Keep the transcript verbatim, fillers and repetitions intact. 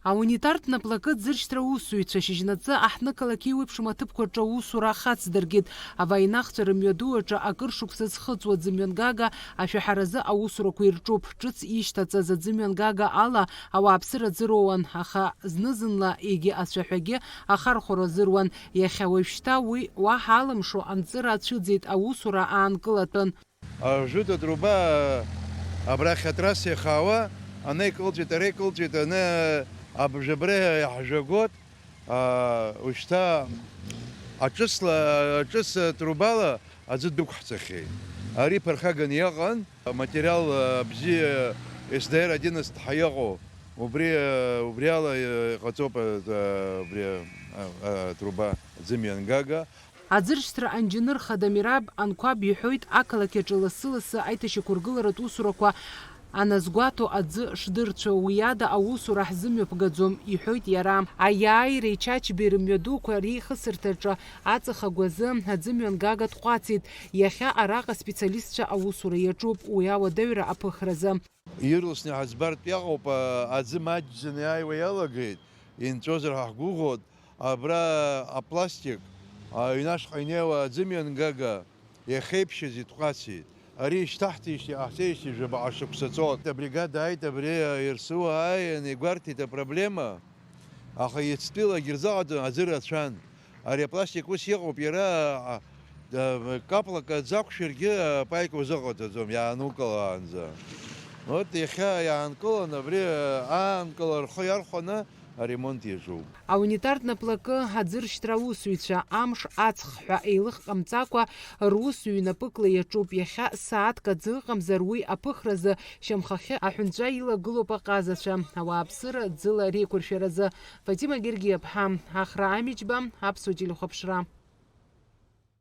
Аунитартә наплакы ӡыршьҭра аусзуҩцәа шьыжьнаҵы аҳҭнықалақь еиуеиԥшым аҭыԥқәа рҿы аусура ахацдыркит. Аваинахцәа рымҩаду аҿы акыр шықәса зхыҵуа аӡымҩангага ашәаҳәаразы аусурақәа ирҿуп. Ҿыц ишьҭаҵаз аӡымҩангага ала ауааԥсыра аӡы роуан, аха зны-зынла егьи ацәаҳәагьы ахархәара азыруан. Иахьа уажәшьҭа уи уаҳа алымшо анҵыра ацәыӡит, аусура аанкылатәын. Ажәытә атруба абрахь атрасса иахаауа, ана икылҵәеит, ара икылҵәеит, ана абжабра иаҳжәагот, а, ушьҭа аҿысла, аҿыс трубала аӡы дықәҳҵахьеит. Ари ԥырхаганы иҟан, аматериал, а, бзиа, С Д Р одиннадцать ҳәа иҟоу, убри, а, убри ала, а, иҟаҵоуп, а, убри, а, а, атруба, аӡымҩангага. Аӡыршьҭра анџьныр хада Мераб Анқәаб иҳәоит, ақалақь аҿы лассы-лассы аиҭашьақәыргыларатә усурақәа аназгәаҭо аӡы шдырцәо, уи ада аусура ҳзымҩаԥгаӡом, иҳәоит иара. Аиааиреи Чачбеи рымҩадуқәа реихысырҭаҿы аҵх агәазы аӡымҩангага дҟәацит. Иахьа араҟа специалистцәа аусура иаҿуп уи ауадаҩра аԥыхразы. Ирласны иҳаӡбартә иаҟоуп, а, аӡы маҷӡаны иааиуа иалагеит, инҵәозар ҳәа ҳгәыӷуан, абра апластик, а, аҩны ашҟа инеиуа аӡымҩангага иахеиԥшьыз итҟәацит. Ари ишьҭаҳҵеижьҭеи иҟаҳҵеижьҭеи жәабаҟа шықәса ҵуан. Абригада ааит, абри, а, Ерсыуа ааин, игәарҭеит апроблема, аха иацтәилагьы рзыҟаҵан, аӡы рацәан. Ари апластик ус иҟоуп, иара, а, а, каплак аӡы ақәшәаргьы, а, паика узыҟаҵаӡом, иаанукылаанӡа. Вот иахьа иаанкылан, абри, а, аанкыла рхы иархәаны аремонт иаҿуп. Аунитартә наплакы аӡыршьҭра аусзуҩцәа амш аҵх ҳәа еилых ҟамҵакәа рус ҩнапыкла иаҿуп. Иахьа сааҭк аӡы ыҟамзар, уи аԥыхразы шьамхахьы аҳәынҵәа илагылоуп аҟазацәа. Ауааԥсыра ӡыла реиқәыршәаразы. Фатима Гергиаԥҳа, Ахра Амиџьба, Аԥсуа телехәаԥшра.